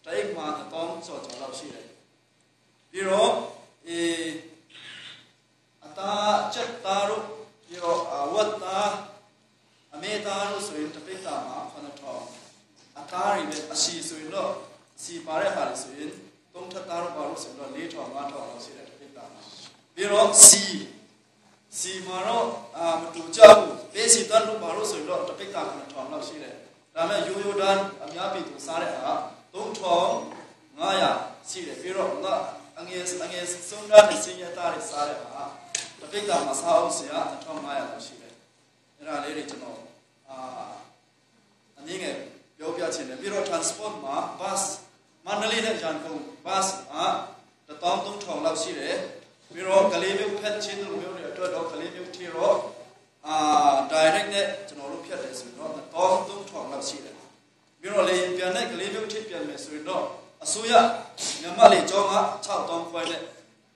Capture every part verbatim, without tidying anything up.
တအိတ်မှာ နှစ်သောင်းကျော်ကျော်လောက်ရှိတယ်။ ပြီးတော့၊ အေး၊ အသား၊ ကြက်သားတို့၊ ပြီးတော့၊ အာ၊ ဝက်သား၊ အမဲသားတို့ဆိုရင် တစ်ပိဿာမှာ ခုနစ်ထောင်၊ အသားတွေနဲ့ အဆီဆိုရင်တော့၊ အဆီပါတဲ့ဟာတွေဆိုရင် သုံးထပ်သားတို့ ဘာတို့ဆိုရင်တော့ လေးထောင်၊ ငါးထောင်လောက်ရှိတယ် တစ်ပိဿာမှာ။ ပြီးတော့၊ ဆီ၊ ဆီမှာတော့၊ အာ၊ မတူကြဘူး။ ပဲဆီသန့်တို့ ဘာတို့ဆိုရင်တော့ တစ်ပိဿာ ခုနစ်ထောင်လောက်ရှိတယ်။ ဒါပေမဲ့ ရိုးရိုးတန်း အများပြည်သူစားတဲ့ဟာ သုံးထောင်ငါးရာရှိတယ်။ ပြီးတော့၊ ငါ၊ အငယ်၊ အငယ်ဆုံးတန်းနဲ့ ဆင်းရဲသားတွေစားတဲ့ဟာ တစ်ပိဿာမှာ စားအုန်းစင်က နှစ်ထောင်ငါးရာလောက်ရှိတယ်။ အဲ့ဒါလေးတွေ ကျွန်တော်၊ အာ၊ အနည်းငယ်ပြောပြချင်တယ်။ ပြီးတော့၊ transport မှာ bus၊ မန္တလေးနဲ့ ရန်ကုန် bus မှာ တစ်သောင်းသုံးထောင်လောက်ရှိတယ်။ ပြီးတော့၊ ကလေးမြို့ဖျက်ချင်းလိုမျိုးတွေအတွက်တော့၊ ကလေးမြို့ထိတော့၊ အာ၊ direct နဲ့ ကျွန်တော်တို့ဖြတ်တယ်ဆိုရင်တော့ နှစ်သောင်းသုံးထောင်လောက်ရှိတယ်။ ပြီးတော့၊ လေယာဉ်ပျံနဲ့ ကလေးမြို့ထိပြန်မယ်ဆိုရင်တော့၊ အစိုးရ မြန်မာလေကြောင်းက ခြောက်သောင်းခွဲနဲ့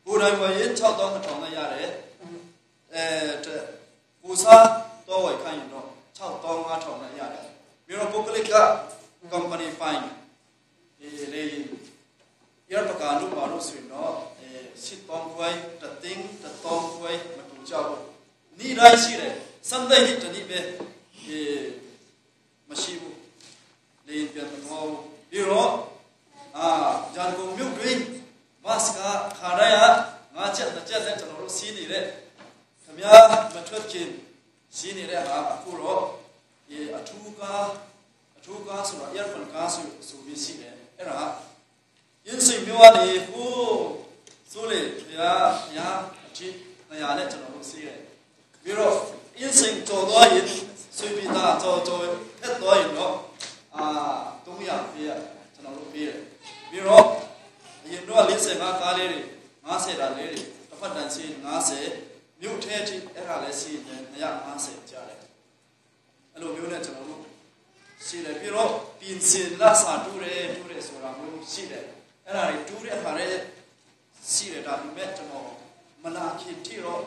ကိုယ်တိုင်ဝယ်ရင် ခြောက်သောင်းနှစ်ထောင်နဲ့ရတယ်။ အဲ၊ တ၊ ကိုယ်စားသွားဝယ်ခိုင်းရင်တော့ ခြောက်သောင်းငါးထောင်နဲ့ရတယ်။ ပြီးတော့၊ ပုဂ္ဂလိက company ပိုင်၊ အဲ၊ လေယာဉ်၊ air ပကာလို့ ဘာလို့ဆိုရင်တော့၊ အဲ၊ ရှစ်သောင်းခွဲ၊ တစ်သိန်း၊ တစ်သောင်းခွဲ မတူကြဘူး။ နေ့တိုင်းရှိတယ်။ Sunday နေ့တစ်နေ့ပဲ၊ အဲ၊ မရှိဘူး။ လေယာဉ်ပျံသမားဘူး။ ပြီးတော့၊ အာ၊ ရန်ကုန်မြို့တွင်း bus က ခါတိုင်းက ငါးကျပ်၊ နှစ်ကျပ်နဲ့ ကျွန်တော်တို့စီးနေတဲ့၊ ခင်ဗျားမထွက်ခင်စီးနေတဲ့ဟာ အခုတော့၊ ဒီအထူးကား၊ အထူးကားဆိုတာ aircon ကားဆို၊ ဆိုပြီးရှိတယ်။ အဲ့ဒါ အင်းစိန်မြို့ကနေ ဟိုး စိုးလေဘုရား၊ ဘုရားအထိ နှစ်ရာနဲ့ ကျွန်တော်တို့စီးတယ်။ ပြီးတော့၊ အင်းစိန်ကျော်သွားရင်၊ ရွှေပြည်သာကျော်၊ ကျော်ဖြတ်သွားရင်တော့၊ အာ၊ သုံးရာပေးရ၊ ကျွန်တော်တို့ပေးတယ်။ ပြီးတော့၊ အရင်တော့ လေးဆယ့်ငါး ကားလေးတွေ၊ ငါးဆယ် တန်လေးတွေ၊ တစ်ဖက်တန်စီး ငါးဆယ်၊ မြို့ထဲထိ အဲ့ဒါလည်းစီးရင်လည်း နှစ်ရာငါးဆယ် ကျတယ်။ အဲ့လိုမျိုးနဲ့ ကျွန်တော်တို့စီးတယ်။ ပြီးတော့၊ ပင်စင်လစာတိုးတယ်၊ တိုးတယ်ဆိုတာမျိုးရှိတယ်။ အဲ့ဒါတွေတိုးတဲ့ဟာလည်းရှိတယ်။ ဒါပေမဲ့ ကျွန်တော်မလာခင်ထိတော့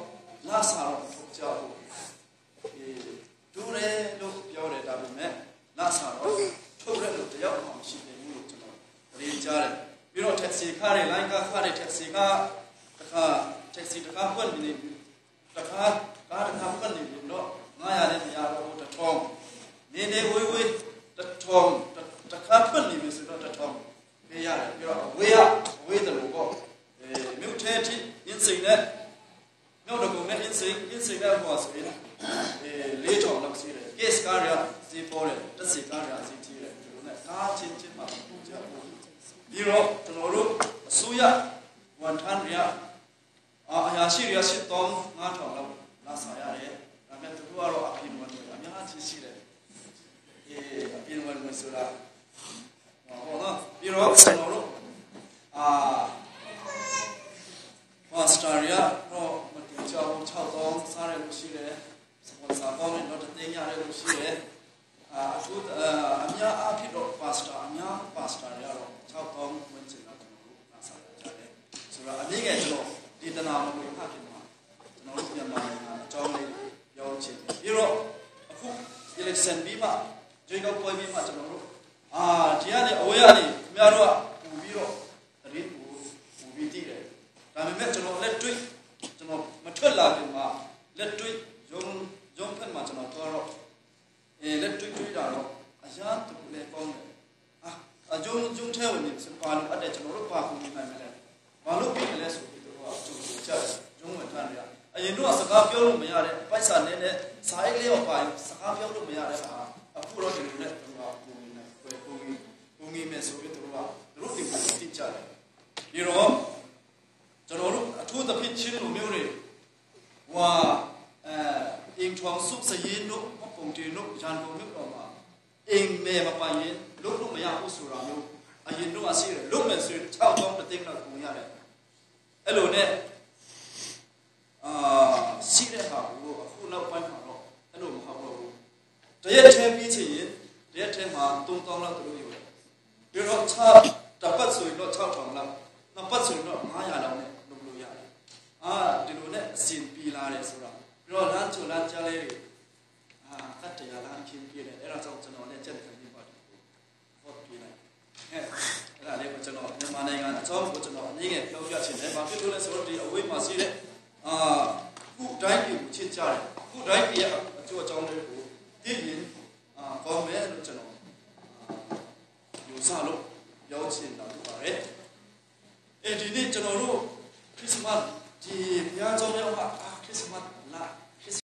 လစာတော့မထုတ်ကြဘူး။ အေး၊ တိုးတယ်လို့ပြောတယ်။ ဒါပေမဲ့ လစာတော့ထုတ်တယ်လို့ တယောက်မှမရှိသေးဘူးလို့ ကျွန်တော်သတင်းကြားတယ်။ ပြီးတော့၊ တက္ကစီခတွေ၊ လိုင်းကားခတွေ၊ တက္ကစီခတစ်ခါ၊ တက္ကစီတစ်ခါဖွင့်နေပြီ၊ တစ်ခါ၊ ကားတစ်ခါဖွင့်နေပြီတော့ ငါးရာနဲ့ တစ်ရာတော့ တစ်ထောင်၊ နေနေဝေးဝေး တစ်ထောင်၊ တစ်၊ တစ်ခါဖွင့်နေပြီဆိုတော့ တစ်ထောင်ပေးရတယ်။ ပြီးတော့၊ အဝေးက၊ အဝေးတယ်လို့ပေါ့။ အဲ၊ မြို့ထဲထိ အင်းစိန်နဲ့ မြောက်ဒဂုံနဲ့ အင်းစိန်၊ အင်းစိန်နဲ့ ဟိုဟာဆိုရင်၊ အဲ၊ လေးထောင်လောက်စီးတယ်။ ကက်စ်ကားတွေက ဈေးပေါတယ်။ ဓာတ်ဆီကားတွေက ဈေးကြီးတယ်။ ဒီလိုနဲ့ ကားချင်းချင်းမှာ ပူကြဘူး။ ပြီးတော့၊ ကျွန်တော်တို့အစိုးရဝန်ထမ်းတွေက၊ အာ၊ အရာရှိတွေက ရှစ်သောင်းငါးထောင်လောက် လစာရတယ်။ ဒါပေမဲ့ သူတို့ကတော့ အပြင်ဝင်ငွေ အများကြီးရှိတယ်။ အဲ၊ အပြင်ဝင်ငွေဆိုတာ ဟောပေါ့နော်။ ပြီးတော့၊ ကျွန်တော်တို့၊ အာ၊ ပါစတာတွေကတော့ မတူကြဘူး။ ခြောက်သောင်းစားတဲ့လူရှိတယ်။ စပွန်ဆာပေါင်းရင်တော့ တစ်သိန်းရတဲ့လူရှိတယ်။ အာ၊ အထူး၊ အာ၊ အများအားဖြင့်တော့ ပါစတာ၊ အများပါစတာတွေကတော့ ခြောက်သောင်းဝန်းကျင်လောက် ကျွန်တော်တို့ လစာရကြတယ်ဆိုတော့၊ အနည်းငယ် ကျွန်တော်ဒေသနာမဝင်ခခင်မှာ ကျွန်တော်တို့မြန်မာနိုင်ငံအကြောင်းလေး ပြောချင်တယ်။ ပြီးတော့၊ အခု election ပြီးမှ၊ ရွေးကောက်ပွဲပြီးမှ ကျွန်တော်တို့၊ အာ၊ ဒီကနေ၊ အဝေးကနေ ခင်ဗျားတို့က ပို့ပြီးတော့ သတင်းကို ပို့ပြီးသိတယ်။ ဒါပေမဲ့ ကျွန်တော်လက်တွေ့၊ ကျွန်တော်မထွက်လာခင်မှာ လက်တွေ့ရုံး၊ ရုံးဖက်မှာ ကျွန်တော်သွားတော့၊ အဲ၊ လက်တွေ့တွေ့တာတော့ အရမ်းတပူလဲကောင်းတယ်။ အာ၊ အရုံး၊ ရုံးထဲဝင်နေဆို ဘာလိုအပ်တယ်၊ ကျွန်တော်တို့ ဘာကူညီနိုင်မလဲ၊ ဘာလုပ်ပေးမလဲဆိုပြီး သူတို့က ကြိုဆိုကြတယ်။ ရုံးဝန်ထမ်းတွေက အရင်တော့ စကားပြောလို့မရတဲ့၊ ပိုက်ဆံနဲ့၊ စာအိတ်လေးပါရင် စကားပြောလို့မရတဲ့ဟာ၊ အခုတော့ ဒီလိုနဲ့ သူတို့က ကူညီနိုင်၊ ကူညီ၊ ကူညီမယ်ဆိုပြီး သူတို့က သူတို့တင်ပြသိကြတယ်။ ပြီးတော့၊ ကျွန်တော်တို့၊ အထူးသဖြင့် ချင်းလူမျိုးတွေ၊ ဟိုဟာ၊ အဲ၊ အိမ်ထောင်စုစာရင်းတို့၊ မှတ်ပုံတင်တို့၊ ရန်ကုန်မြို့တော်မှာ အိမ်မက်မပိုင်ရင် လုပ်လို့မရဘူးဆိုတာမျိုး၊ အရင်တော့ရှိတယ်။ လုပ်မယ်ဆိုရင် ခြောက်သောင်းတစ်သိန်းလောက် ကုန်ရတယ်။ အဲ့လိုနဲ့၊ အာ၊ ရှိတဲ့ဟာကို အခုနောက်ပိုင်းမှာတော့ အဲ့လိုမဟုတ်တော့ဘူး။ တစ်ရက်ထဲပြီးချင်ရင် တစ်ရက်ထဲမှာ သုံးသောင်းလောက် သူတို့ယူတယ်။ ပြီးတော့၊ ခြောက်၊ တစ်ပတ်ဆိုရင်တော့ ခြောက်ထောင်လောက်၊ နှစ်ပတ်ဆိုရင်တော့ ငါးရာလောက်နဲ့ လုပ်လို့ရတယ်။ အာ၊ ဒီလိုနဲ့ အဆင်ပြေလာတယ်ဆိုတာ။ ပြီးတော့၊ လမ်းကြိုလမ်းကြားလေးတွေ၊ အာ၊ တတ်တရားလမ်းခင်းပြေးတယ်။ အဲ့ဒါကြောင့် ကျွန်တော်လည်း ကြက်တခါညစ်ပါတယ်။ ဟုတ်ပြီလား။ အဲ၊ အဲ့ဒါ အကြောင်းကိုကျွန်တော်အနည်းငယ်ပြောပြချင်တယ်။ ဘာဖြစ်လို့လဲဆိုတော့ဒီအဝိမ္မာစီးတဲ့အာကုတိုင်းပြည်ကိုချစ်ကြတယ်။ ကုတိုင်းပြည်ရဲ့အကျိုးအကြောင်းတွေကိုသိရင်အာကောင်းမယ်လို့ကျွန်တော်အာယူဆလို့ပြောချင်တာဖြစ်ပါတယ်။ အဲဒီနေ့ကျွန်တော်တို့ခရစ်စမတ်ဒီဘုရားကျောင်းရောက်မှအာခရစ်စမတ်